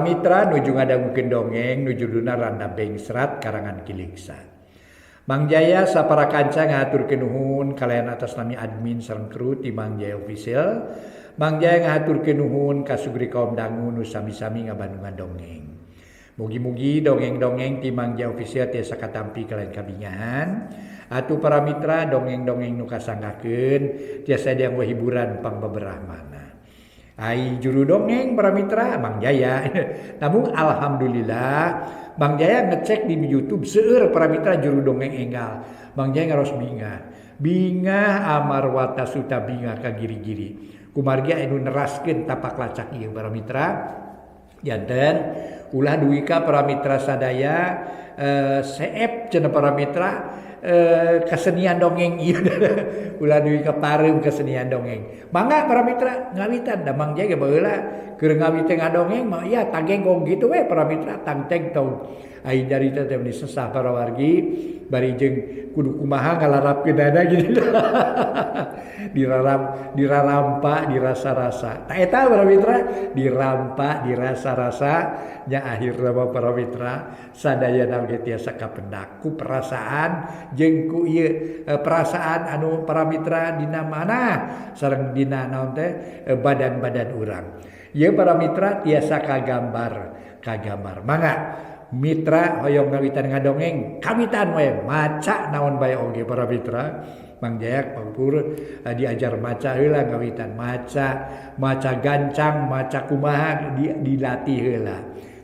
mitra nuju ngadangukeun dongeng nu judulna Randa Bengsrat karangan Ki Leuksa. Mang Jaya sapara kanca ngahaturkeun nuhun kalayan atas nami admin sareng kru ti Mang Jaya Official. Mang Jaya ngahaturkeun nuhun ka sugri kaum dangu nu sami-sami ngabandungan dongeng. Mugi-mugi dongeng-dongeng ti Mang Jaya Official tiasa katampi kalayan kabingahan. Atuh para mitra dongeng-dongeng nu kasanggakeun tiasa dianggo hiburan pangbeberahmana. Ai juru dongeng para mitra Mang Jaya. Namun alhamdulillah Mang Jaya ngecek di YouTube seueur para mitra juru dongeng enggal. Mang Jaya ngaros bingah. Bingah amarwata suta bingah ka giri-giri. Kumargi anu neraskeun tapak lacak ieu para mitra. Janten ulah dugi ka para mitra sadaya seep cenah para mitra kesenian dongeng ieu. Ulah dugi ka pareum kesenian dongeng. Mangga para mitra ngawitan da Mang Jaya ge baheula keur ngawit teh ngadongeng mah ya tagenggong gitu we para mitra tangteng tong. Ai nyarita teh meni sesah para wargi bari jeung kudu kumaha ngalarapkeunana gitu. Diraram dirarampa dirasa-rasa. Ta eta para mitra dirampa dirasa-rasa nya akhirna mah para mitra sadayana ge tiasa kapendak ku perasaan jeung ku ieu perasaan anu para mitra dina mana sareng dina naon teh badan-badan urang. Ieu para mitra tiasa kagambar, kagambar. Mangga mitra hoyong ngawitan ngadongeng kawitan we maca naon bae oge para mitra. Mang Jaya pangpur diajar maca heula ngawitan maca, maca gancang, maca kumaha dilatih heula.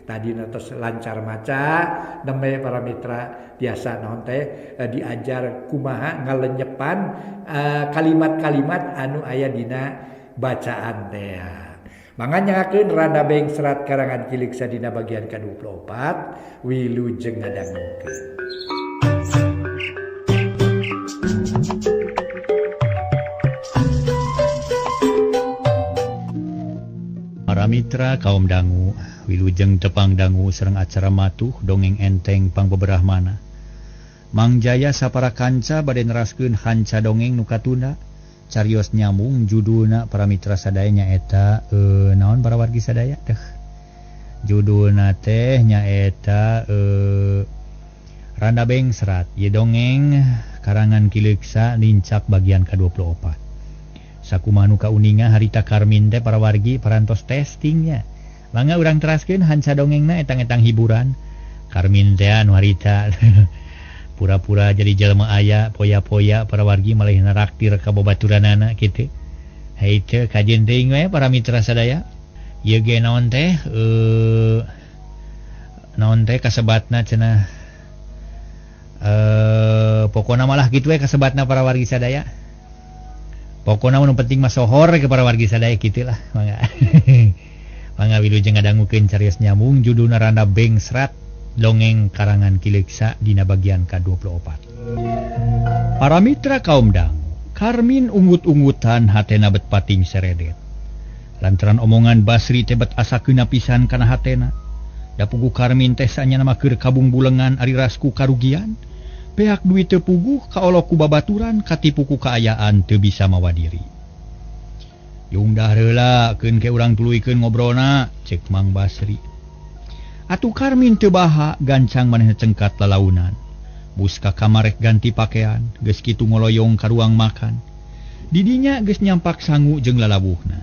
Tadina tos lancar maca nembe para mitra tiasa naon teh diajar kumaha ngalenyepan kalimat-kalimat anu aya dina bacaan teh. Mangga nyangakeun Randa Bengsrat karangan Ki Leuksa dina bagian ka-24 wilujeng ngadangukeun. Para mitra kaum dangu wilujeng tepang dangu sareng acara matuh dongeng enteng pangbeberahmana. Mang Jaya sapara kanca bade neraskeun hanca dongeng nu katunda. Carios nyambung judulna para mitra sadaya nyaeta naon para wargi sadaya teh. Judulna teh nyaeta Randa Bengsrat ieu dongeng karangan Ki Leuksa nincak bagian ka-24. Sakumaha nu kauninga harita Karmin teh para wargi parantos testingnya. Mangga urang teraskeun hanca dongengna etang-etang hiburan. Karmin teh anu harita pura-pura jadi jelema aya poya-poya para wargi malih naraktir ka babaturanana kitu. Hei teh kajen teuing we para mitra sadaya. Ieu ge naon teh naon teh kasebatna cenah pokona malah kitu we kasebatna para wargi sadaya. Pokona nu penting mah sohor ke para wargi sadaya kitu lah mangga. Mangga wilujeng ngadangukeun carios nyambung judulna Randa Bengsrat dongeng karangan Ki Leuksa dina bagian ka-24. Para mitra kaum dangu, Karmin unggut-unggutan hatena bet pating seredet. Lantaran omongan Basri teh bet asa keuna pisan kana hatena. Da puguh Karmin teh sanyana mah keur kabungbulengan ari rasku karugian. Peak duit teu puguh kaolok ku babaturan katipu ku kaayaan teu bisa mawa diri. Yung dah heula keun ke urang tuluykeun ngobrolna, cek Mang Basri. Atuh Karmin teu baha gancang manehna cengkat lalaunan. Bus ka kamar rek ganti pakaian, geus kitu ngoloyong ka ruang makan. Didinya geus nyampak sangu jeung lalawuhna.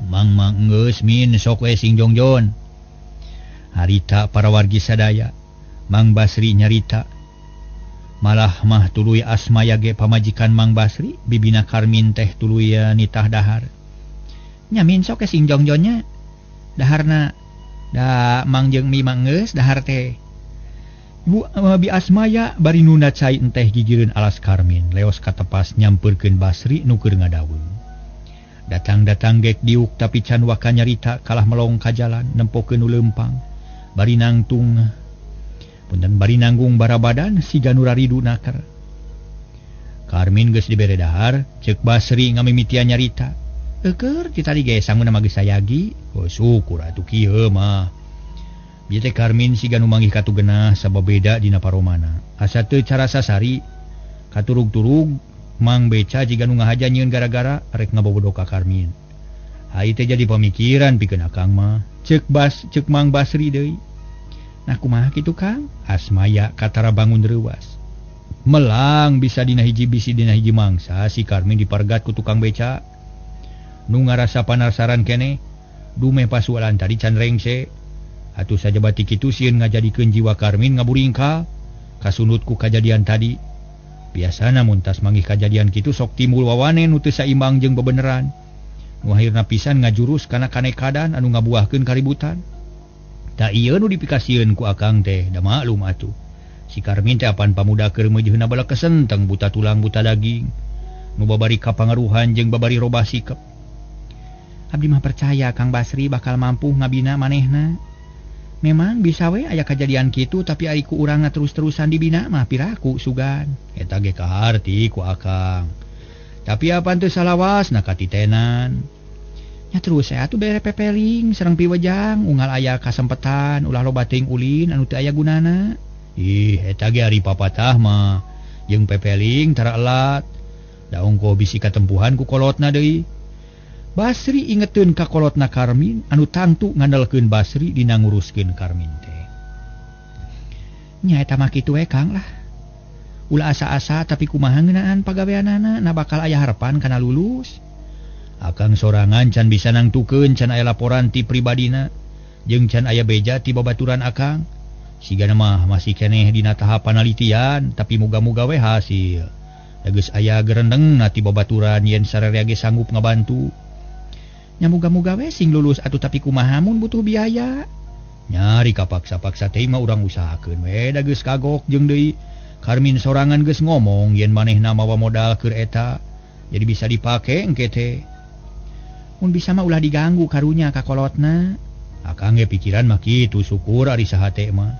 Mang mang geus min sok we sing jongjon. Harita para wargi sadaya, Mang Basri nyarita. Malah mah tuluy Asmaya ge pamajikan Mang Basri, bibina Karmin teh tuluy nitah dahar. Nya min sok we sing jongjonnya. Daharna da Mang jeung Mi manggeus dahar teh. Bu Bi Asmaya bari nunda cai enteh gigireun alas Karmin, leos katepas nyampeurkeun Basri nu keur ngadaweung. Datang-datang gek diuk tapi can waka nyarita kalah melong ka jalan nempokeun nu leumpang. Bari nangtung punten bari nanggung barabadan siga nu raridu naker. Karmin geus dibere dahar, ceuk Basri ngamimitian nyarita. Eukeur ti tadi ge sanguna mah geus sayagi. Oh syukur atuh kieu mah. Bieu teh Karmin siga nu manggih katugenah sabab beda dina paromana. Asa teu carasa sari katurug-turug Mang Beca jiga nu ngahaja nyieun gara-gara rek ngabobodo ka Karmin. Hai teh jadi pamikiran pikeun akang mah. Cek Bas cek Mang Basri deui. Nah kumaha kitu Kang? Asmaya katara bangun reuwas. Melang bisa dina hiji bisi dina hiji mangsa si Karmin dipargat ku tukang beca. Nu ngarasa panasaran keneh dumeh pasualan tadi can rengse. Atuh sajabati kitu sieun ngajadikeun jiwa Karmin ngaburingkal kasunut ku kajadian tadi. Biasana mun tas manggih kajadian kitu sok timbul wawane nu teu saimbang jeung bebeneran. Nu akhirna pisan ngajurus kana kanekadan anu ngabuahkeun kaributan. Ta ieu nu dipikasieun ku akang teh da maklum atuh. Si Karmin teh apan pamuda keur meujeuna balakesen teng buta tulang buta daging. Nu babari kapangaruhan jeung babari robah sikep. Abdi mah percaya Kang Basri bakal mampu ngabina manehna. Memang bisa we aya kajadian kitu tapi ari ku urangna terus-terusan dibina mah piraku sugan. Eta ge kaharti ku akang. Tapi apan teu salawasna katitenan. Nya terus saya atuh bere pepeling sareng piwejang unggal aya kasempetan ulah loba teuing ulin anu teu aya gunana. Ih eta ge ari papatah mah jeung pepeling tara elat. Da ongko bisi katempuhan ku kolotna deui. Basri ingeteun ka kolotna Karmin anu tangtu ngandelkeun Basri dina nguruskeun Karmin teh. Nya eta mah kitu we Kang lah. Ulah asa-asa tapi kumaha ngeunaan pagaweanana na bakal aya harepan kana lulus. Akang sorangan can bisa nangtukeun can aya laporan ti pribadina jeung can aya beja ti babaturan akang. Sigana mah masih keneh dina tahap panalitian tapi muga-muga we hasil. Da geus aya gerendeng na ti babaturan yen sararea ge sanggup ngabantu. Nya muga-muga we sing lulus atuh tapi kumaha mun butuh biaya. Nyari kapaksa-paksa teh mah urang usahakeun we da geus kagok jeung deui Karmin sorangan geus ngomong yen manehna mawa modal keur eta jadi bisa dipake engke teh. Mun bisa mah ulah diganggu karunya ka kolotna. Akang ge pikiran mah kitu syukur ari saha teh mah.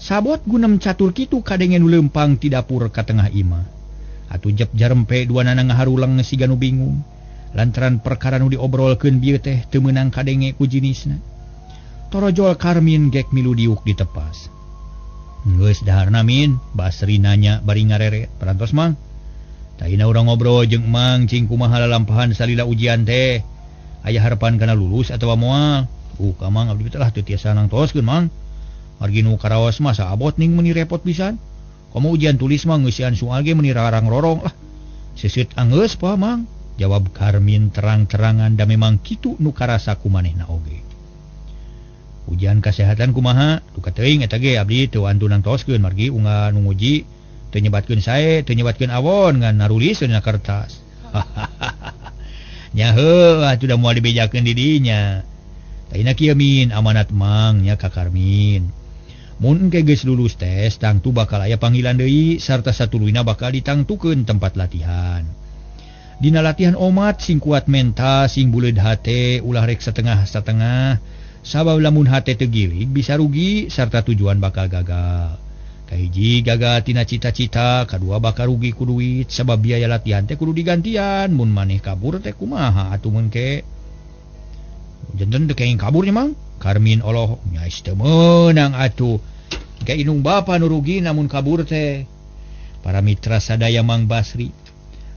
Sabot gunem catur kitu kadenge nu leumpang ti dapur ka tengah imah. Atuh jep jarempe duanana ngaharuleng siga nu bingung. Lantaran perkara nu diobrolkeun bieu teh teu meunang kadenge ku jinisna. Torojol Karmin gek milu diuk ditepas. Geus daharna Min, Basri nanya bari ngareret. Parantos Mang. Taina urang ngobrol jeung Mang cing kumaha lalampahan salila ujian teh. Aya harapan kana lulus atawa moal? Ka Mang abdi teh lah teu tiasa nangtoskeun Mang. Margi nu karaos mah saabot ning meuni repot pisan. Komo ujian tulis mah ngeusian soal ge meuni rarang rorong lah. Seuseut anggeus pa Mang. Jawab Karmin terang-terangan da memang kitu nu karasa ku manehna oge. Ujian kesehatan kumaha? Duka teuing eta ge abdi teu antu nangtoskeun margi unggal nu nguji teu nyebatkeun sae, teu nyebatkeun awon ngan narulis dina kertas. Nya heuh atuh da moal dibejakeun di dinya. Taina kieu Min amanat Mang nya ka Karmin. Mun engke geus lulus tes tangtu bakal aya panggilan deui sarta satuluyna bakal ditangtukeun tempat latihan. Dina latihan omat sing kuat mental sing buleud hate ulah rek setengah-setengah sabab lamun hate teu gilig bisa rugi sarta tujuan bakal gagal. Kahiji gagal tina cita-cita, kadua bakal rugi ku duit sabab biaya latihan teh kudu digantian mun maneh kabur teh kumaha atuh mun ke. Janten teu kenging kaburnya Mang. Karmin oloh nya teu meunang atuh. Ke indung bapa nu rugi namun kabur teh. Para mitra sadaya Mang Basri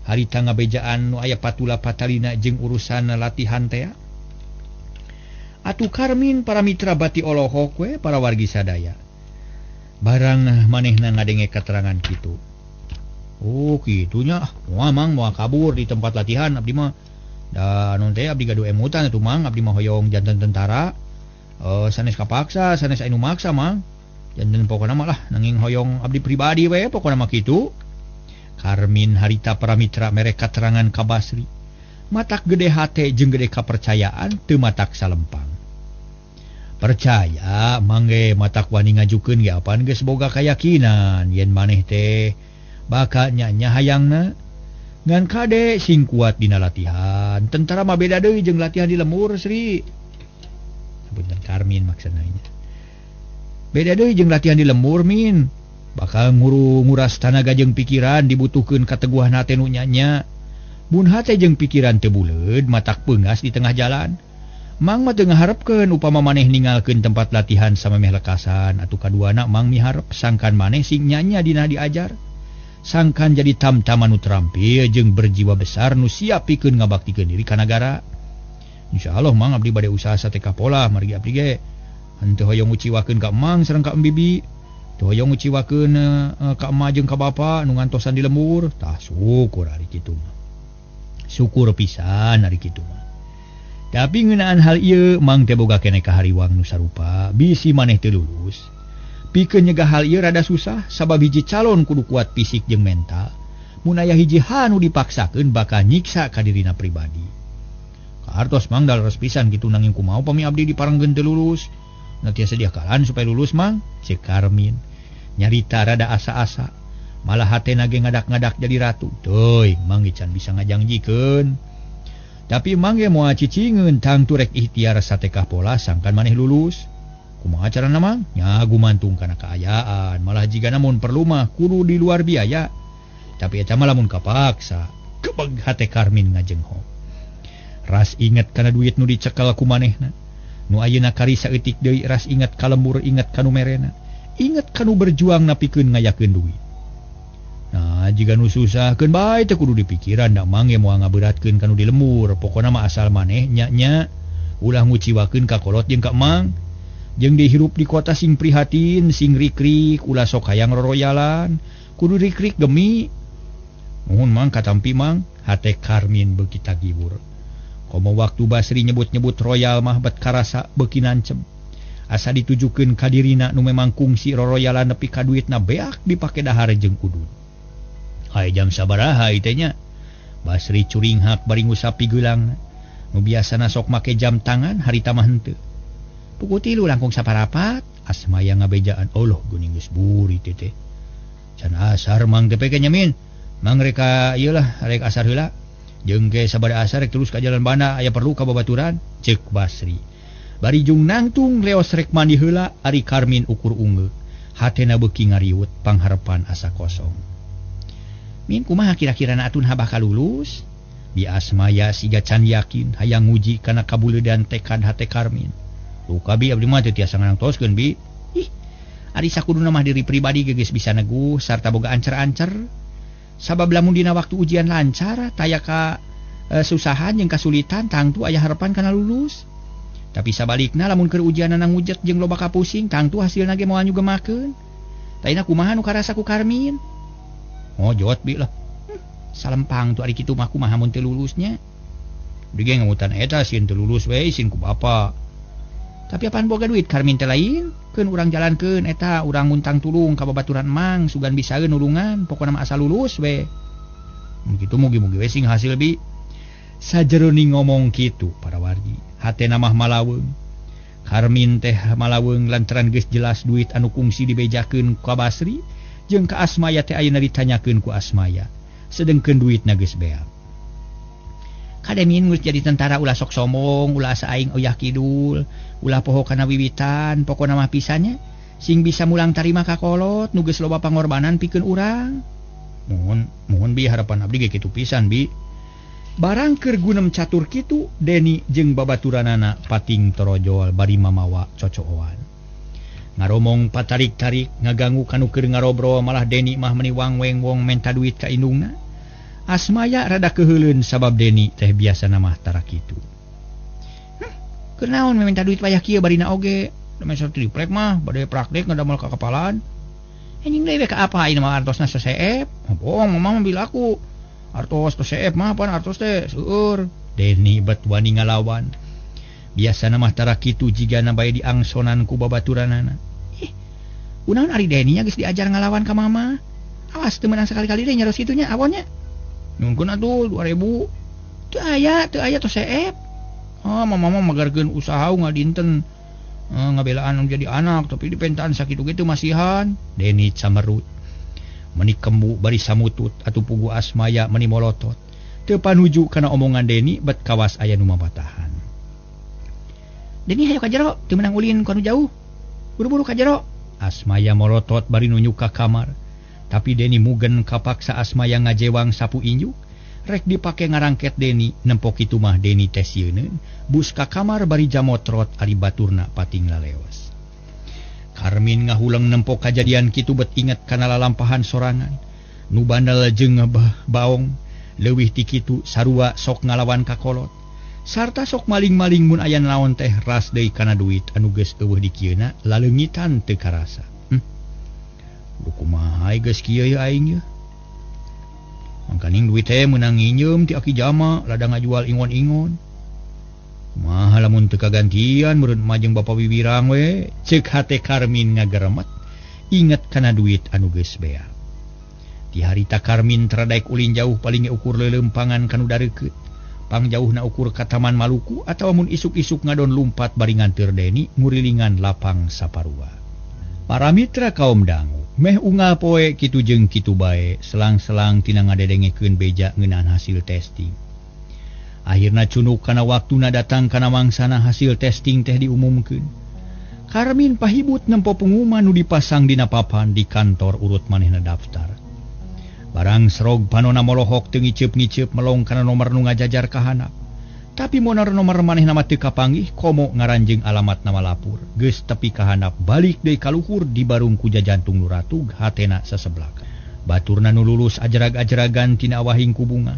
harita ngabejaan nu aya patula patalina jeung urusan latihan teh. Atuh Karmin para mitra bati olohok we para wargi sadaya. Barang manehna ngadenge keterangan kitu. Oh kitunya, moal Mang moal kabur di tempat latihan abdi mah. Da nun teh abdi gaduh emutan atuh Mang, abdi mah hoyong janten tentara. Sanes kapaksa, sanes anu maksa Mang. Janten pokona mah lah nanging hoyong abdi pribadi we pokona mah kitu. Karmin harita para mitra mere katerangan ka Basri. Matak gede hate jeung gede kapercayaan teu matak salempang. Percaya mangge matak wani ngajukeun ge apan geus boga kayakinan yen maneh teh bakal nya-nya hayangna. Ngan kade sing kuat dina latihan. Tentara mah beda deui jeung latihan di lemur Sri. Punten Karmin maksudna nya. Beda deui jeung latihan di lemur Min. Bakal nguras tanaga jeung pikiran dibutuhkeun kateguhan hate nu nya-nya. Mun hate jeung pikiran teu buleud matak peungas di tengah jalan. Mang mah teu ngaharepkeun upama maneh ninggalkeun tempat latihan samemeh lekasan atuh kaduana Mang miharep sangkan maneh sing nya-nya dina diajar. Sangkan jadi tamtama nu terampil jeung berjiwa besar nu siap pikeun ngabaktikeun diri ka nagara. Insyaallah Mang abdi bade usaha sateka pola margi abdi ge henteu hoyong nguciwakeun ka Mang sareng ka Bibi. Teu hoyong nguciwakeun ka emak jeung ka bapa nu ngantosan di lembur. Tah syukur ari kitu mah. Syukur pisan ari kitu mah. Tapi ngeunaan hal ieu Mang teh boga keneh kahariwang nu sarupa bisi maneh teu lulus. Pikeun nyegah hal ieu rada susah sabab hiji calon kudu kuat fisik jeung mental. Mun aya hiji hal nu dipaksakeun bakal nyiksa ka dirina pribadi. Kahartos Mang da leres pisan kitu nanging kumaha upami abdi diparengkeun teu lulus. Na tiasa diakalan supaya lulus Mang, ceuk Karmin. Nyarita rada asa-asa, malah hatena ge ngadak-ngadak jadi ratu. Teuing Mang ge can bisa ngajangjikeun. Tapi Mang ge moal cicingeun tangtu rek ikhtiar satekah pola sangkan maneh lulus. Kumaha carana Mang? Nya gumantung kana kaayaan, malah jigana mun perlu mah kudu di luar biaya. Tapi eta mah lamun kapaksa, kebeg hate Karmin ngajengho. Ras inget kana duit nu dicekel ku manehna. Nu ayeuna kari saeutik deui ras inget ka lembur, inget ka nu merena, inget ka nu berjuang napikeun ngayakeun duit. Nah, jika nu susah keun bae teh kudu dipikiran da Mang ge moal ngaberatkeun ka nu di lembur. Pokona mah asal maneh nya-nya ulah nguciwakeun ka kolot jeung ka Mang. Jeung dihirup di kota sing prihatin, sing rikrik, ulah sok hayang roroyalan, kudu rikrik gemi. Nuhun Mang katampi Mang, hate Karmin beuki tagibur. Komo waktu Basri nyebut-nyebut royal mah bet karasa beuki nancep. Asa ditujukeun ka dirina nu memang kungsi roroyalan nepi ka duitna beak dipake dahar jeung udud. Hai jam sabaraha ieu teh nya? Basri curinghak bari ngusap pigeulangna. Nu biasana sok make jam tangan harita mah henteu. Pukul 3 langkung saparapat, Asmaya ngabejaan, Allah geuning geus buri teh teh. Can asar Mang teh peke nya min. Mang rek ka ieu lah, rek asar heula. Jeung ge sabada asar rek terus ka jalan banda aya perlu ka babaturan, ceuk Basri. Bari jung nangtung leos rek mandi heula ari Karmin ukur ungeuk. Hatena beuki ngariwet pangharepan asa kosong. Min kumaha kira-kirana atun habah kalulus? Bi Asmaya siga can yakin hayang nguji kana kabuledan tekad hate Karmin. Luka bi abdi mah teu tiasa ngarangtoskeun bi. Ih, ari sakuduna mah diri pribadi ge geus bisa neguh sarta boga ancer-ancer. Sabab lamun dina waktu ujian lancar taya ka susahan jeung kasulitan tangtu aya harapan kana lulus. Tapi sabalikna lamun keur ujianna ngujet jeung loba kapusing tangtu hasilna ge moal nyugemakeun. Taina kumaha nu karasa ku Karmin? Oh jot bi lah. Salempang tu ari kitu mah kumaha mun teu lulusnya. Di ge ngamutan eta sieun teu lulus we isin ku bapa. Tapi apaan boga duit Karmin teh lain? Keun urang jalankeun eta urang muntang tulung ka babaturan Mang sugan bisaeun nulungan pokona mah asal lulus we. Mun kitu mugi-mugi we sing hasil bi. Sajeroning ngomong kitu para wargi, hatena mah malaweung. Karmin teh malaweung lantaran geus jelas duit anu kungsi dibejakeun ka Basri jeung ka Asmaya teh ayeuna ditanyakeun ku Asmaya. Sedengkeun duitna geus beak. Kade min geus jadi tentara ulah sok sombong, ulah asa aing oyah kidul, ulah poho kana wiwitan, pokona mah pisannya sing bisa mulang tarima ka kolot nu geus loba pangorbanan pikeun urang. Mohon, mohon bi harapan abdi ge kitu pisan bi. Barang keur gunem catur kitu Deni jeung babaturanana pating torojol bari mamawa cocooan. Ngaromong patarik-tarik ngagangu kanu keur ngarobrol malah Deni mah meni wangweng wong menta duit ka indungna. Asmaya rada keuheuleun sabab Deni teh biasana mah tara kitu. Kunaon minta duit wayah kieu barina oge. Da meser triplek mah bade praktek ngadamel ka kapalan. Anjing deui we ka apa ieu mah artosna seseep. Bohong mama mah bilaku. Artos seseep mah pan artos teh seueur. Deni bet wani ngalawan. Biasana mah tara kitu jigana bae diangsonan ku babaturanana. Ih, kunaon ari Deni nya geus diajar ngalawan ka mama. Awas teu meunang sakali-kali deui nyaros kitu nya awonnya. Nyungkeun atuh 2000. Teu aya tos seep. Ah, mama mah magarkeun usaha ngadinten ngabelaan jadi anak tapi dipentaan sakitu kitu masihan. Deni camerut. Meni kembu bari samutut atuh pugu Asmaya meni molotot. Teu panuju kana omongan Deni bet kawas aya nu mapatahan. Deni hayo ka jero, teu meunang ulin ka nu jauh. Buru-buru ka jero. Asmaya molotot bari nunjuk ka kamar. Tapi Deni mugen kapaksa Asmaya ngajewang sapu injuk. Rek dipake ngarangket Deni, nempok kitu mah Deni teh sieuneun, bus ka kamar bari jamotrot ari baturna pating laleos. Karmin ngahuleng nempok kajadian kitu bet inget kana lalampahan sorangan. Nu bandal jeung baong leuwih ti kitu sarua sok ngalawan ka kolot. Sarta sok maling-maling mun aya naon teh ras deui kana duit anu geus eueuh dikieuna laleungitan teu karasa. Duh kumaha geus kieu ye aing ye. Mangkaning duit teh meunang nginjeum ti Aki Jama lada ngajual ingon-ingon. Kumaha lamun teu kagantian meureun emak jeung bapa Wiwirang we, ceuk hate Karmin ngageremet inget kana duit anu geus beak. Ti harita Karmin teradaek ulin jauh paling ukur leuleumpangan kanu dareukeut. Pangjauhna ukur ka Taman Maluku atawa mun isuk-isuk ngadon lumpat bari nganteur Deni ngurilingan lapang saparua. Para mitra kaum dangu, meh unggal poe kitu jeung kitu bae, selang-selang tina ngadedengekeun beja ngeunaan hasil testing. Akhirna cunuk kana waktuna datang kana mangsana hasil testing teh diumumkeun. Karmin pahibut nempo pengumuman nu dipasang dina papan di kantor urut manehna daftar. Barang serog panona molohok teu ngiceup-ngiceup melong kana nomor nu ngajajar ka handap. Tapi monar nomor manehna mah teu kapanggih komo ngaranjeung alamat nama lapur. Geus tepi ka handap balik deui ka luhur di barung ku jajantung nu ratug hatena saseblak. Baturna nu lulus ajerag-ajeragan tina awahing ku bunga.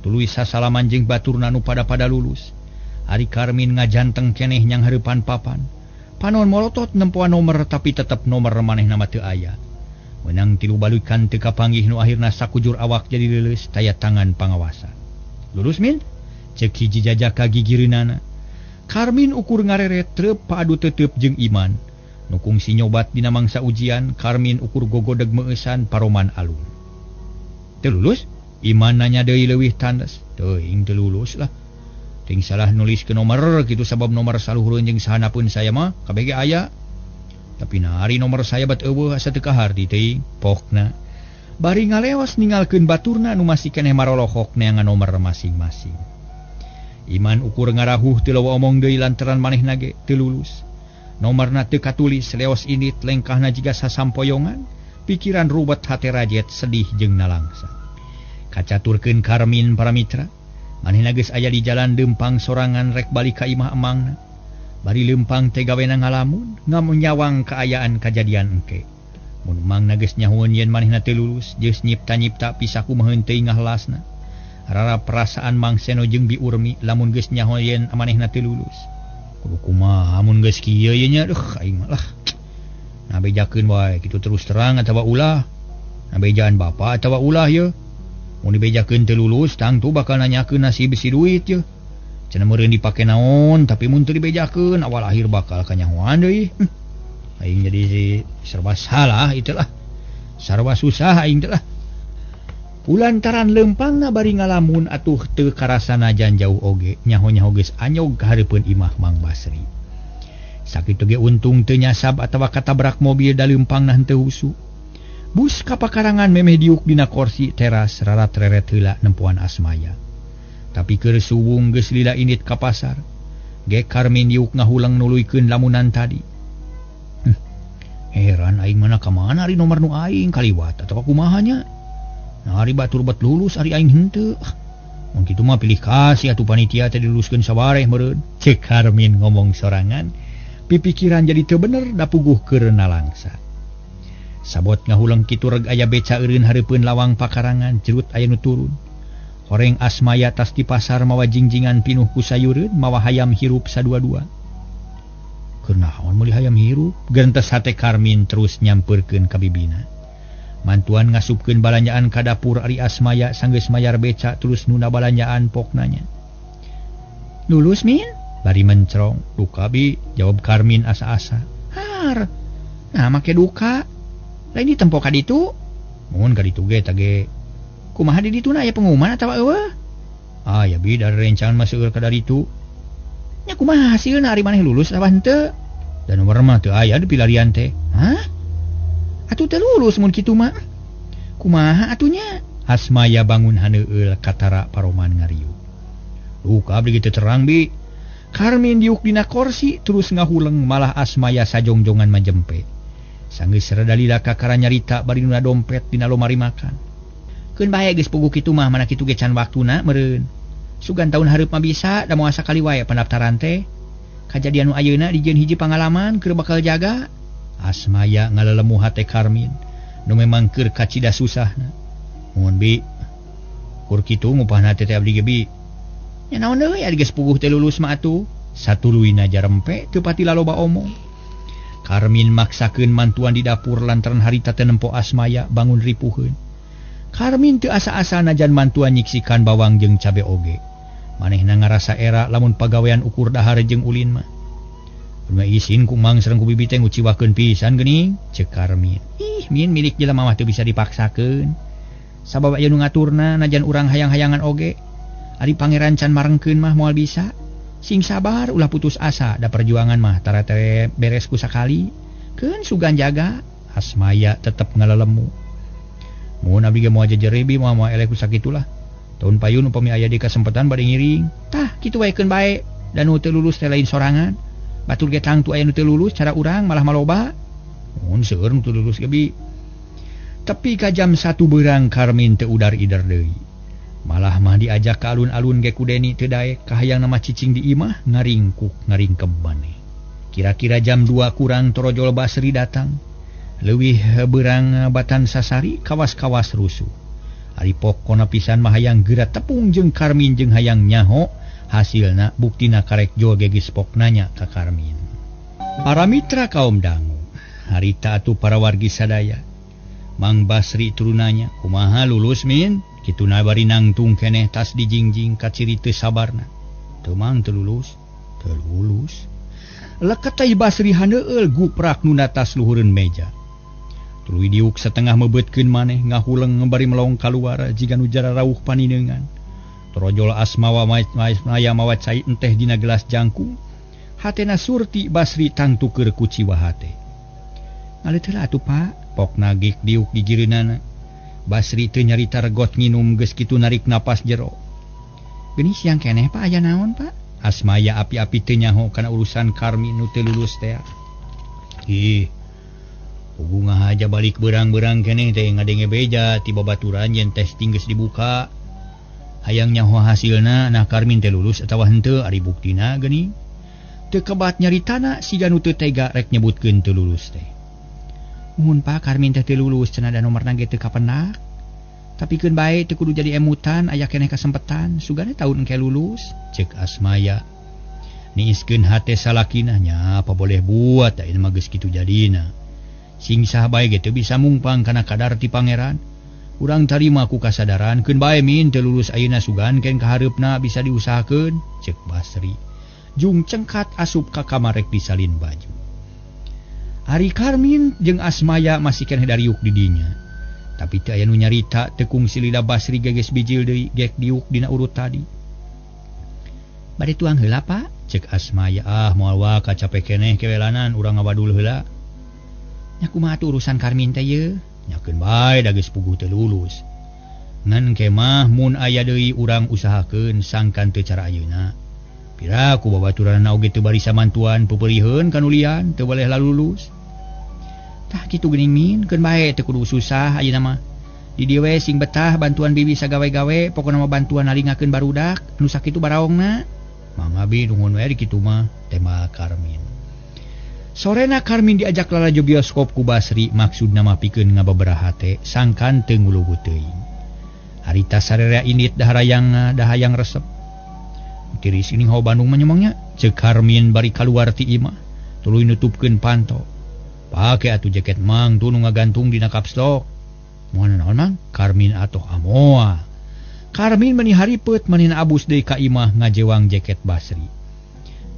Tuluy sasalaman jeung baturna nu pada-pada lulus. Ari Karmin ngajanteng keneh nyang hareupan papan. Panon molotot nempoan nomor tapi tetep nomor manehna mah teu aya. Menang tilu balukan teu kapanggih nu akhirna sakujur awak jadi leuleus taya tangan pangawasan. Lulus Min? Ceuk hiji jajaka gigireunana. Karmin ukur ngareret treup paadu teteup jeung Iman. Nu kungsi nyobat dina mangsa ujian, Karmin ukur gogodeg meueusan paroman alun. Teu lulus? Iman nanya deui leuwih tandes. Teuing teu lulus lah. Ting salah nulis ke nomor kitu sabab nomor saluhureun jeung sahanapeun saya mah kabeh ge aya. Tapi nari nomor saya bat eueuh asa teu kaharti teuing pokna. Bari ngaleos ninggalkeun baturna nu masih keneh marolohok neangan nomor masing-masing. Iman ukur ngarahuh teu loba omong deui lantaran manehna ge teu lulus. Nomorna teu katulis leos indit lengkahna jiga sasampoyongan, pikiran rubet hate rajet sedih jeung nalangsa. Kacaturkeun Karmin para mitra, manehna geus aya di jalan leumpang sorangan rek balik ka imah emangna. Bari leumpang teh gawena ngalamun, ngamunyawang kaayaan kajadian engke. Mun emangna geus nyahueun yen manehna teu lulus, geus nyipta-nyipta pisaku mah henteu ngahlasna. Rara perasaan Mang Seno jeung Bi Urmi lamun geus nyaho yen manehna teu lulus. Kudu kumaha mun geus kieu ye nya, duh aing mah lah. Nah bejakeun wae kitu terus terang atawa ulah. Nah bejaan bapa atawa ulah ye. Mun dibejakeun teu lulus tangtu bakal nanyakeun nasib si duit ye. Cenah meureun dipake naon tapi mun teu dibejakeun awal akhir bakal kanyahoan deui. Aing jadi si serba salah itulah. Sarwa susah aing teh lah. Kulantaran leumpangna bari ngalamun atuh teu karasana jan jauh oge nyaho-nyaho geus anyog ka hareupeun imah Mang Basri. Sakitu ge untung teu nyasab atawa katabrak mobil da leumpangna henteu husu. Bus ka pakarangan memeh diuk dina korsi teras rarat-reret heula nempoan Asmaya. Tapi keur suwung geus lila indit ka pasar. Ge Karmin diuk ngahuleng nuluykeun lamunan tadi. Heran aing mana ka mana ari nomor nu aing kaliwat atawa kumaha nya. Nah, ari batur bet lulus ari aing henteu. Mun kitu mah pilih kasih atuh panitia teh diluluskeun sabareh meureun. Ceuk Karmin ngomong sorangan, pipikiran jadi teu bener da puguh keur nalangsa. Sabot ngahuleng kitu reg aya beca eureun hareupeun lawang pakarangan, jerut aya nu turun. Horeng Asmaya tas di pasar mawa jingjingan pinuh ku sayureun, mawa hayam hirup sadua-dua. Keur naon meuli hayam hirup? Gentes hate Karmin terus nyampeurkeun ka bibina. Mantuan ngasupkeun balanjaan ka dapur ari Asmaya sanggeus mayar beca terus nunda balanjaan poknanya. Lulus Min? Bari mencrong. Duka bi, jawab Karmin asa-asa. Har. Nah make duka. Lain ditempo ka ditu. Mun ka ditu ge tage. Kumaha di dituna aya pengumuman atawa eueuh? Ah ya bi dari rencangan mah seueur ka daritu. Nya kumaha hasilna ari maneh lulus atawa henteu? Dan nomor mah teu aya di pilarian teh. Hah? Atuh teu lulus mun kitu mah. Kumaha atunya? Asmaya bangun haneueul katara paroman ngariuk. Duka abdi teu terang bi. Karmin diuk dina korsi terus ngahuleng malah Asmaya sajongjongan majempe. Sanggeus rada lila kakara nyarita bari nuna dompet dina lomari makan. Keun bae geus puguh kitu mah mana kitu ge can waktuna meureun. Sugan taun hareup mah bisa da moal sakali wae pendaftaran teh. Kajadian nu ayeuna dijieun hiji pangalaman keur bakal jaga. Asmaya ngalelemu hate Karmin nu memang keur kacida susahna. Mun bi kur kitu ngupahna teh abdi ge bi. Nya naon deui ari geus puguh teh lulus mah atuh. Satuluyna jarempe teu pati laloba omong. Karmin maksakeun mantuan di dapur lantaran harita teu nempo Asmaya bangun ripuheun. Karmin teu asa-asa najan mantuan nyiksikan bawang jeung cabe oge. Manehna ngarasa era lamun pagawean ukur dahar jeung ulin mah. Kumaha isin ku mang sareng ku bibi teh nguciwakeun pisan geuning, ceuk Karmin. Ih, min milik jelema mah teu bisa dipaksakeun. Sabab aya nu ngaturna najan urang hayang-hayangan oge. Ari pangeran can marengkeun mah moal bisa. Sing sabar ulah putus asa da perjuangan mah tara teh beres ku sakali. Keun sugan jaga, Asmaya tetep ngalelemu. Mun abdi ge moal jejerebi moal moal eleh ku sakitulah. Tahun payun upami aya di kasempatan bade ngiring. Tah kitu wae keun bae da nu teu lulus teh lain sorangan. Batur ge tangtu aya nu teu lulus cara urang malah maloba. Mun seueur nu teu lulus ge bi. Tepi ka jam 1 beurang Karmin teu udar-ider deui. Malah mah diajak ka alun-alun ge ku Deni teu daek kahayang mah cicing di imah ngaringkuk ngaringkeb maneh. Kira-kira jam 2 kurang torojol Basri datang. Leuwih beurang batan sasari kawas-kawas rusuh. Ari pokona pisan mah hayang geura tepung jeung Karmin jeung hayang nyaho. Hasilna buktina karek jol geus pok nanya ka Karmin. Para mitra kaum dangu, harita atuh para wargi sadaya. Mang Basri turunanya, kumaha lulus min? Kituna bari nangtung keneh tas dijingjing kaciri teu sabarna. Teu mang teu lulus, teu lulus. Leketai Basri haneueul guprak nu tas luhureun meja. Tuluy diuk setengah mebeutkeun maneh ngahuleng bari melong kaluar jiga nu jararauh panineungan. Torojol Asmawa maya mawa cai enteh dina gelas jangkung. Hatena Surti Basri tangtu keur kuciwa hate. Ngaleut heula atuh Pak, pok nagik diuk gigireunana. Basri teu nyarita regot nginum geus kitu narik napas jero. Geuning siang keneh Pak aya naon Pak? Asmaya api-api teu nyaho kana urusan Karmin nu teu lulus teh. Ih, puguh ngahaja balik beurang-beurang keneh teh ngadenge beja ti babaturan yen testing geus dibuka. Hayang nyaho hasilna nah Karmin teh lulus atawa henteu ari buktina geuning. Teu kebat nyaritana siga nu teu tega rek nyebutkeun teu lulus teh. Mun Pak Karmin teh teu lulus cenah da nomorna ge teu kapenak. Tapi keun bae teu kudu jadi emutan aya keneh kasempetan sugane taun engke lulus ceuk Asmaya. Niiskeun hate salakina nya apa boleh buat da ieu mah geus kitu jadina. Sing saha bae ge teu bisa mungpang kana kadar ti pangeran. Urang tarima ku kasadaran keun bae min teu lulus ayeuna sugan ken kahareupna bisa diusahakeun ceuk Basri. Jung cengkat asup ka kamar rek disalin baju. Ari Karmin jeung Asmaya masih keneh dariuk di dinya. Tapi teu aya nu nyarita teu kungsi lila Basri geges bijil deui gek diuk dina urut tadi. Bade tuang heula Pak? Ceuk Asmaya. Ah moal wa kacape keneh kewelanan urang ngawadul heula. Nya kumaha atuh urusan Karmin teh yeuh? Nyakeun bae da geus puguh teu lulus. Ngan kemah mun aya deui urang usahakeun sangkan teu cara ayeuna. Pira ku babaturanna oge teu barisa mantuan peupeuriheun kanulian teu boleh lalulus. Tah kitu geuning min, keun bae teu kudu susah ayeuna mah. Di dieu we sing betah bantuan bibi sagawe-gawe, pokona mah bantuan nalingakeun barudak nu sakitu baraongna. Mangga bi nuhun we kitu mah, tema Karmin. Sorena Karmin diajak lalajo bioskop ku Basri maksudna mah pikeun ngababaraha hate sangkan teu ngulugu teuing. Harita sararea indit dahayang resep. Tiris ini hawa Bandung mah nyomongnya, ceuk Karmin bari kaluar ti imah tuluy nutupkeun panto. Pake atuh jaket mang tuh nu ngagantung dina kapstok. Moal naon mang? Karmin atuh amoa. Karmin meni haripet manehna abus deui ka imah ngajewang jaket Basri.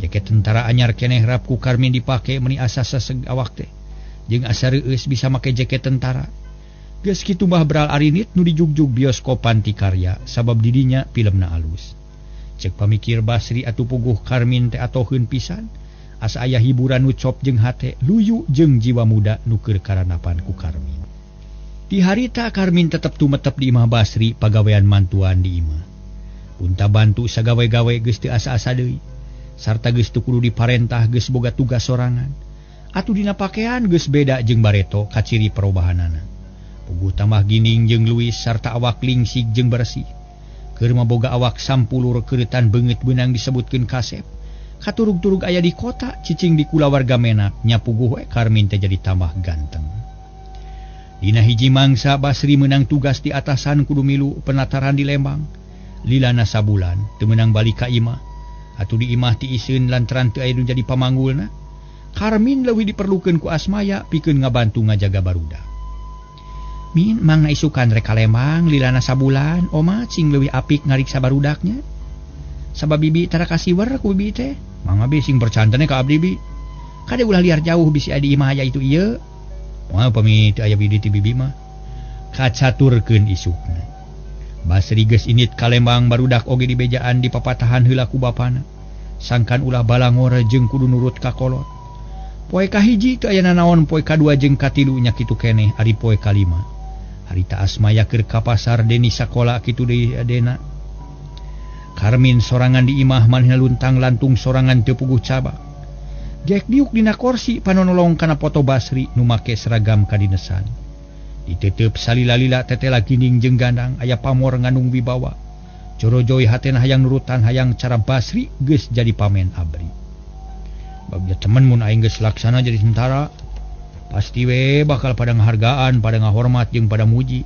Jaket tentara anyar keneh rap ku Karmin dipake meni asa seseg awak teh. Jeung asa reueus bisa make jaket tentara. Geus kitu mah beral arinit nu dijugjug bioskop Panti Karya sabab didinya filmna alus. Cek pamikir Basri atuh puguh Karmin teh atoheun pisan. Asa aya hiburan nu cop jeung hate luyu jeung jiwa muda nu keur karanapan ku Karmin. Di harita Karmin tetep tumetep di imah Basri pagawean mantuan di imah. Punta bantu sagawe-gawe geus teu asa-asa deui. Sarta geus teu kudu diparentah geus boga tugas sorangan. Atuh dina pakean geus beda jeung bareto kaciri perubahanana. Puguh tambah gining jeung luwis sarta awak lingsig jeung bersih. Keur mah boga awak sampulur keureutan beungeut beunang disebutkeun kasep. Katurug-turug aya di kota cicing di kulawarga menak nya puguh we Karmin teh jadi tambah ganteng. Dina hiji mangsa Basri menang tugas di atasan kudu milu penataran di Lembang. Lilana sabulan teu meunang balik ka imah. Atuh di imah tiiseun lantaran teu aya nu jadi pamanggulna. Karmin leuwih diperlukeun ku Asmaya pikeun ngabantu ngajaga barudak. Min mangna isukan rek ka Lembang lilana sabulan, oma cing leuwih apik ngariksa barudaknya. Sabab bibi tara kasiwer ku bibi teh. Mangga bi sing percantene ka abdi bi. Kade ulah liar jauh bisi aya di imah aya itu ieu. Moal pami teu aya bidi ti bibi mah. Kacaturkeun isukna. Basri geus init ka Lembang barudak oge dibejaan di papatahan heula ku bapana. Sangkan ulah balangor jeung kudu nurut ka kolot. Poe kahiji teu aya nanaon, poe kadua jeung katilu nya kitu keneh ari poe kalima. Harita Asmaya keur ka pasar Deni sakola kitu deui adena. Karmin sorangan di imah manehna luntang lantung sorangan teu puguh cabak. Jek diuk dina korsi panonolong kana foto Basri nu make seragam kadinesan. Ditetep salila-lila tetela ginding jeung gandang aya pamor ngandung wibawa. Jorojoy hatena hayang nurutan hayang cara Basri geus jadi pamen abri. Bagja temen mun aing geus laksana jadi tentara pasti we bakal pada ngahargaan, pada ngahormat jeung pada muji.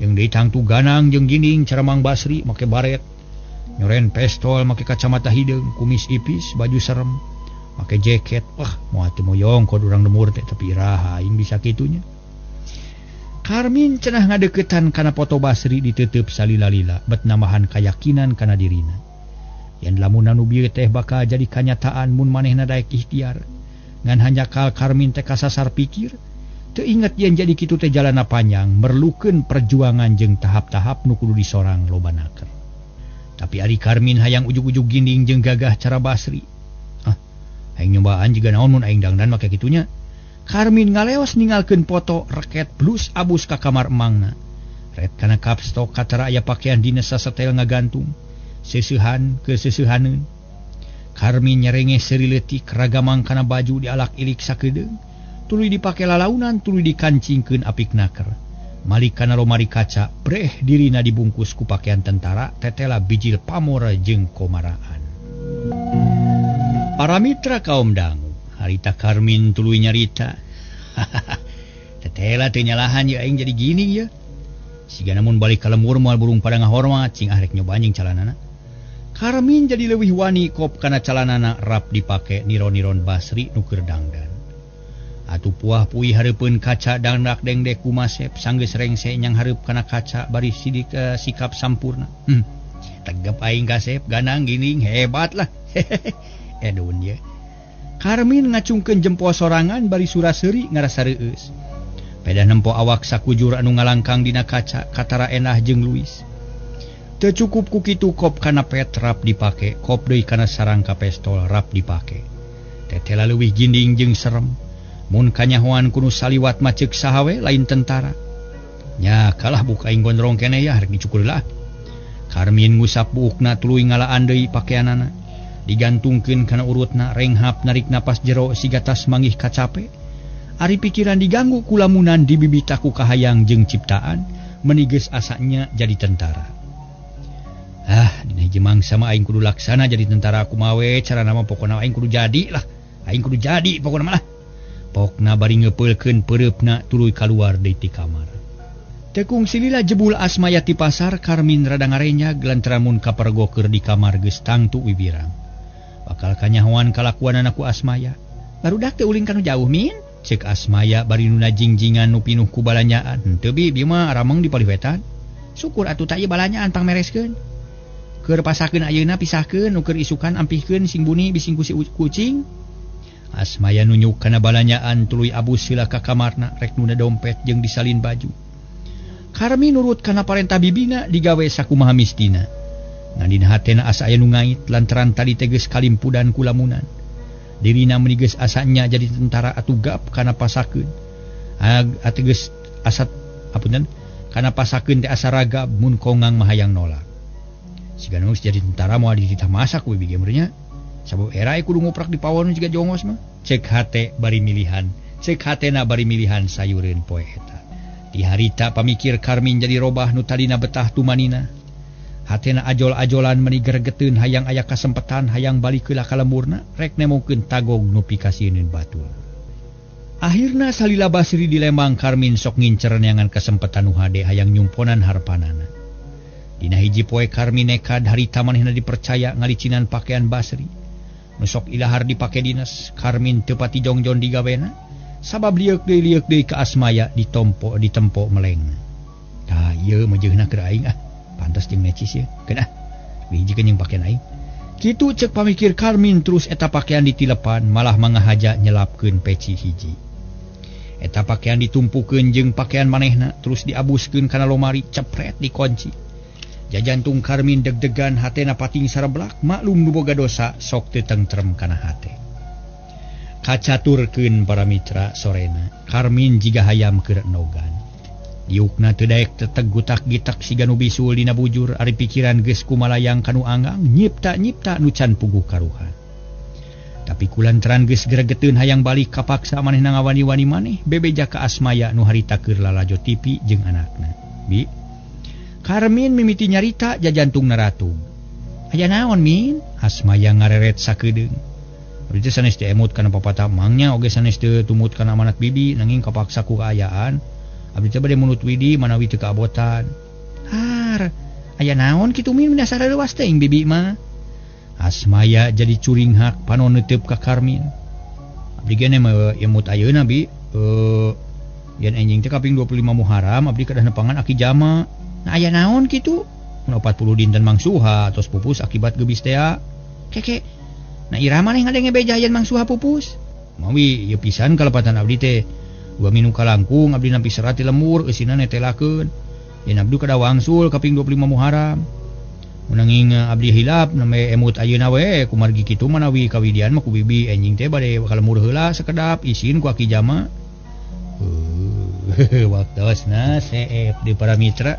Jeung deui tangtu ganang jeung ginding cara Mang Basri make baret, nyoren pestol, make kacamata hideung, kumis ipis, baju serem, make jaket. Wah, moal teu moyong kod urang lemur teh tapi iraha aing bisa kitunya. Karmin cenah ngadeukeutan kana foto Basri ditutup salila-lila bet nambahan kayakinan kana dirina. Yen lamun anu bieu teh bakal jadi kanyataan mun manehna daek ikhtiar. Ngan hanjakal Karmin teh kasasar pikir, teu inget yen jadi kitu teh jalana panjang, merlukeun perjuangan jeung tahap-tahap nu kudu disorang loba naker. Tapi ari Karmin hayang ujug-ujug ginding jeung gagah cara Basri. Ah, hayang nyobaan jiga naon mun aing dangdan make kitunya. Karmin ngaleos ninggalkeun foto reket blus abus ka kamar emangna. Ret kana kapstok katara aya pakaian dina sasetel ngagantung. Seseuhan keseseuhaneun. Karmin nyerenge seuri leutik ragamang kana baju dialak-ilik sakedeung. Tuluy dipake lalaunan tuluy dikancingkeun apik naker. Malik kana lomari kaca breh dirina dibungkus ku pakaian tentara tetela bijil pamor jeung komaraan. Para mitra kaum dangu, harita Karmin tuluy nyarita. Tetela teu nyalahan ye aing jadi gini ye. Siga namun balik ka lemur moal burung pada ngahormat cing ah rek nyoba anjing calanana. Karmin jadi leuwih wani kop kana calanana rap dipake niron-niron Basri nu keur dangdan. Atuh puah puih hareupeun kaca dangdak dengdek ku Masep sanggeus rengse nyang hareup kana kaca bari sidik sikap sampurna. Tegep aing kasep ganang gining hebat lah. Edun ye. Karmin ngacungkeun jempol sorangan bari sura-seuri ngarasa reueus. Pedah nempo awak sakujur anu ngalangkang dina kaca katara enah jeung Luis. Teu cukup ku kitu kop kana pet rap dipake, kop deui kana sarangka pestol rap dipake. Tetela leuwih ginding jeung serem. Mun kanyahoan kudu saliwat mah ceuk saha we lain tentara. Nya kalah buka aing gondrong keneh ya rek dicukur lah. Karmin ngusap buukna tuluy ngalaan deui pakeanana. Digantungkeun kana urutna renghap narik napas jero siga tas manggih kacape. Ari pikiran diganggu ku lamunan dibibitaku kahayang jeung ciptaan menigeus asanya jadi tentara. Ah, dina hiji mangsa mah aing kudu laksana jadi tentara kumaha we carana mah pokona aing kudu jadi lah. Aing kudu jadi pokona mah lah. Pokna bari ngeupeulkeun peureupna tuluy kaluar deui ti kamar. Teu kungsi lila jebul Asmaya ti pasar Karmin rada ngarenyag lantaran mun kapergoker di kamar geus tangtu wibirang. Bakal kanyahoan kalakuanana ku Asmaya. Barudak teu ulin kanu jauh min? Cek Asmaya bari nu najingjingan nu pinuh ku balanyaan. Henteu bi, bieu mah arameng di paliwetan. Syukur atuh ta ieu balanyaan pangmereskeun. Keur pasakeun ayeuna pisahkeun nu keur isukan ampihkeun sing buni bising ku si kucing. Asmaya nunyuk kana balanyaan tuluy abus sila ka kamarna rek nuna dompet jeung disalin baju. Karmi nurut kana parentah bibina digawe sakumaha mistina. Ngan dina hatena asa aya nu ngait lantaran tadi teh geus kalimpudan ku lamunan. Dirina meuni geus asanya jadi tentara atuh gap kana pasakeun. Ateges asat apunten kana pasakeun teh asa ragab mun kongang mah hayang nolak. Siga nu geus jadi tentara moal dititah masak we bieu meureun nya. Sabab era kudu nguprak di pawon jiga jongos mah. Cek hate bari milihan, cek hatena bari milihan sayureun poe eta. Di harita pamikir Karmin jadi robah nu tadina betah tumanina. Hatena ajol-ajolan meni gregeteun hayang aya kasempetan hayang balik heula ka lemburna rek nemokeun tagog nu pikasieun batur. Akhirna salila Basri di Lembang Karmin sok ngincer neangan kasempetan nu hade hayang nyumponan harpanana. Dina hiji poe Karmin nekad harita manehna dipercaya ngalicinan pakaian Basri. Nu sok ilahar dipake dinas, Karmin teu pati jongjon digawena sabab lieuk deui ka Asmaya ditompo ditempo meleng. Tah ieu meujeuhna keur aing ah, pantes jeung necis ieu. Keun ah, dihijikeun jeung pakaian aing. Kitu cek pamikir Karmin terus eta pakaian ditilepan malah mangahaja nyelapkeun peci hiji. Eta pakaian ditumpukeun jeung pakaian manehna terus diabuskeun kana lomari cepret dikunci. Jajantung Karmin deg-degan hatena pating sareblak maklum nu boga dosa sok teu tentrem kana hate. Kacaturkeun para mitra sorena Karmin jiga hayam keur nogan. Diukna teu daek teteg gutak-gitak siga nu bisul dina bujur ari pikiran geus kumalayang kanu anggang nyipta-nyipta nu can puguh karuhan. Tapi kulantaran geus gregeteun hayang balik kapaksa manehna ngawani-wani maneh bebeja ka Asmaya nu harita keur lalajo TV jeung anakna. Bi Karmin mimiti nyarita jajantungna ratug. Aya naon Min? Asmaya ngareret sakedeung. Abdi teh sanes teu emut kana papatah mangnya oge sanes teu tumut kana amanat bibi nanging kapaksa ku kaayaan. Abdi teh bade mulut widi manawi teu kaabotan. Har, aya naon kitu Min dasar leuwas teuing bibi mah. Asmaya jadi curinghak panon neuteup ka Karmin. Abdi ge mah emut ayeuna bi. Yen enjing teh kaping 25 Muharram abdi kedah nepangan aki jama. Nah aya naon kitu? Mun 40 dinten mangsuha tos pupus akibat gebis tea. Keke. Nah iraha maneh ngadenge beja yen mangsuha pupus? Mawi ieu pisan kalepatan abdi teh. Dua minu kalangkung abdi nampi serat di lemur eusina netelakeun. Yen abdi kada wangsul kaping 25 Muharram. Nanging abdi hilap name emut ayeuna we kumargi kitu manawi kawidian mah ku bibi enjing teh bade ka lemur heula sakedap isin ku aki jama. Waktosna seep di para mitra.